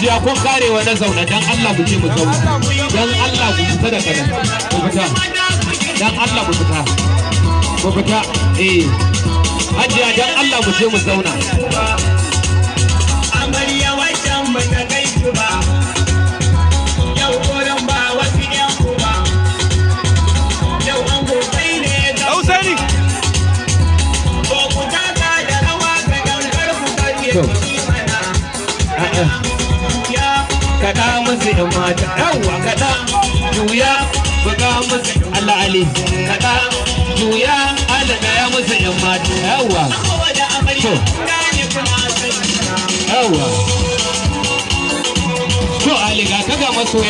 Hajiya, kun karewa na zaune. Dan Allah ku ce mu zauna. Dan Allah ku fita da kanan. Ku fita. Dan Allah ku fita. Ku fita. Eh. Hajiya, dan Allah mu je mu zauna. Amarya wacan ba ta kai ku ba. Yau koren ba wasu yan ku ba. Yau an kai ne ga Hausaini. Ko ku taka da rawa ka dan kar ku karye To. kuɗi mana. A'a. Ya Kaɗa musu, ‘yan mata. Yawwa, kaɗa. Juya. Buga musu. Allah Ali. Kaɗa. Juya. Allah ɗaya musu, ‘yan mata. Yawwa. Kowa da amarya To. gane kuna son juna. Yawwa. To Ali, ga ka ga masoya.